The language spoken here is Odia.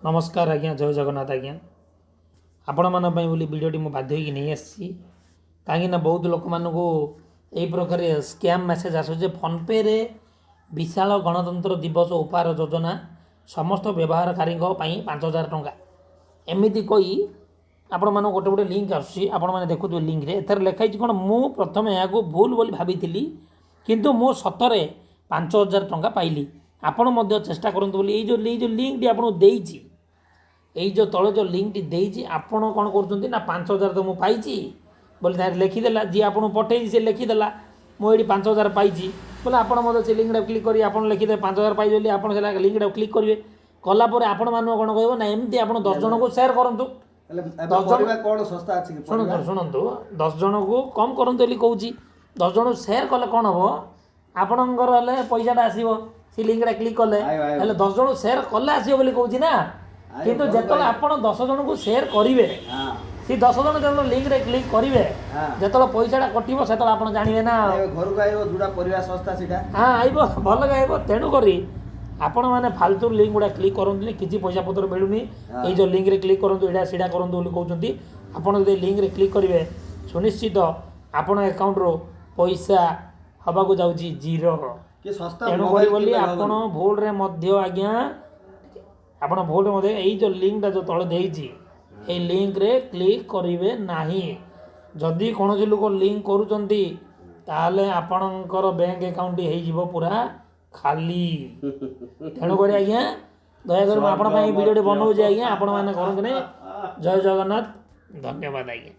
ନମସ୍କାର ଆଜ୍ଞା, ଜୟ ଜଗନ୍ନାଥ ଆଜ୍ଞା। ଆପଣମାନଙ୍କ ପାଇଁ ବୋଲି ଭିଡ଼ିଓଟି ମୁଁ ବାଧ୍ୟ ହୋଇକି ନେଇ ଆସିଛି, କାହିଁକିନା ବହୁତ ଲୋକମାନଙ୍କୁ ଏଇ ପ୍ରକାର ସ୍କାମ୍ ମେସେଜ୍ ଆସୁଛି ଯେ ଫୋନ୍ପେରେ ବିଶାଳ ଗଣତନ୍ତ୍ର ଦିବସ ଉପହାର ଯୋଜନା, ସମସ୍ତ ବ୍ୟବହାରକାରୀଙ୍କ ପାଇଁ 5000 ଟଙ୍କା, ଏମିତି କହି ଆପଣମାନଙ୍କୁ ଗୋଟେ ଗୋଟେ ଲିଙ୍କ୍ ଆସୁଛି। ଆପଣମାନେ ଦେଖୁଥିବେ ଲିଙ୍କ୍ରେ ଏଥିରେ ଲେଖା ହେଇଛି କ'ଣ। ମୁଁ ପ୍ରଥମେ ଏହାକୁ ଭୁଲ ବୋଲି ଭାବିଥିଲି, କିନ୍ତୁ ମୁଁ ସତରେ 5000 ଟଙ୍କା ପାଇଲି, ଆପଣ ମଧ୍ୟ ଚେଷ୍ଟା କରନ୍ତୁ ବୋଲି ଏଇ ଯେଉଁ ଲିଙ୍କ୍ଟି ଆପଣଙ୍କୁ ଦେଇଛି, ଏଇ ଯେଉଁ ତଳେ ଯେଉଁ ଲିଙ୍କ୍ଟି ଦେଇଛି, ଆପଣ କ'ଣ କରୁଛନ୍ତି ନା 5000 ତ ମୁଁ ପାଇଛି ବୋଲି ତାରେ ଲେଖିଦେଲା। ଯିଏ ଆପଣଙ୍କୁ ପଠେଇଛି ସେ ଲେଖିଦେଲା, ମୁଁ ଏଇଠି 5000 ପାଇଛି ବୋଲେ। ଆପଣ ମଧ୍ୟ ସେ ଲିଙ୍କ୍ଟାକୁ କ୍ଲିକ୍ କରି ଆପଣ ଲେଖିଦେବେ 5000 ପାଇଛି ବୋଲି। ଆପଣ ସେ ଲିଙ୍କ୍ଟାକୁ କ୍ଲିକ୍ କରିବେ, କଲା ପରେ ଆପଣମାନଙ୍କୁ କ'ଣ କହିବ ନା ଏମିତି ଆପଣ 10 ଜଣଙ୍କୁ ସେୟାର କରନ୍ତୁ। ହେଲେ ଏବେ 10 ଜଣ ପରିବା କ'ଣ ଶସ୍ତା ଅଛି କି? ଶୁଣନ୍ତୁ। ପରିବା? ଶୁଣନ୍ତୁ, 10 ଜଣକୁ କମ୍ କରନ୍ତୁ ବୋଲି କହୁଛି। 10 ଜଣକୁ ସେୟାର କଲେ କ'ଣ ହେବ? ଆପଣଙ୍କର ହେଲେ ପଇସାଟା ଆସିବ ସେ ଲିଙ୍କଟା କ୍ଲିକ୍ କଲେ। ଆଇବ, ଆଇବ। ହେଲେ 10 ଜଣକୁ ସେୟାର କଲେ ଆସିବ ବୋଲି କହୁଛି ନା। ଆଇବ, କିନ୍ତୁ ଘରକୁ ଯେତେବେଳେ ଆଇବ। ଆପଣ 10 ଜଣକୁ ସେୟାର କରିବେ, ସେ 10 ଜଣ ଯେତେବେଳେ ଲିଙ୍କରେ କ୍ଲିକ୍ କରିବେ, ଯେତେବେଳେ ପଇସାଟା କଟିବ, ସେତେବେଳେ ଆପଣ ଜାଣିବେ ନା। ଆଇବ, ଘରକୁ ଆଇବ। ଯୋଉଟା ପରିବା ଶସ୍ତା ସେଇଟା। ହଁ, ଆଇବ, ଭଲ ଆଇବ। ତେଣୁକରି ଆପଣମାନେ ଫାଲତୁ ଲିଙ୍କ ଗୁଡ଼ା କ୍ଲିକ୍ କରନ୍ତୁନି। କିଛି ପଇସା ପତ୍ର ମିଳୁନି। ଏଇ ଯେଉଁ ଲିଙ୍କରେ କ୍ଲିକ୍ କରନ୍ତୁ, ଏଇଟା ସେଇଟା କରନ୍ତୁ ବୋଲି କହୁଛନ୍ତି, ଆପଣ ଯଦି ଲିଙ୍କରେ କ୍ଲିକ୍ କରିବେ, ସୁନିଶ୍ଚିତ ଆପଣ ଆକାଉଣ୍ଟରୁ ପଇସା ହେବାକୁ ଯାଉଛି ଜିରୋ। କି ଶସ୍ତା ତେଣୁକରି ମୋବାଇଲ ବୋଲି କିଣିଲେ ଆପଣ ହବନି। ଭୁଲରେ ମଧ୍ୟ ଆଜ୍ଞା, ଆପଣ ଭୁଲରେ ମଧ୍ୟ ଏଇ ଯେଉଁ ଲିଙ୍କଟା ଯେଉଁ ତଳେ ଦେଇଛି, ଏଇ ଲିଙ୍କରେ କ୍ଲିକ୍ କରିବେ ନାହିଁ। ଯଦି କୌଣସି ଲୋକ ଲିଙ୍କ କରୁଛନ୍ତି, ତାହେଲେ ଆପଣଙ୍କର ବ୍ୟାଙ୍କ ଆକାଉଣ୍ଟଟି ହେଇଯିବ ପୁରା ଖାଲି। ତେଣୁକରି ଆଜ୍ଞା, ଦୟାକରି ମୁଁ ଆପଣ ପାଇଁ ଭିଡ଼ିଓଟି ବନଉଛି ଆଜ୍ଞା, ଆପଣମାନେ କରନ୍ତୁ ନାହିଁ। ଜୟ ଜଗନ୍ନାଥ, ଧନ୍ୟବାଦ ଆଜ୍ଞା।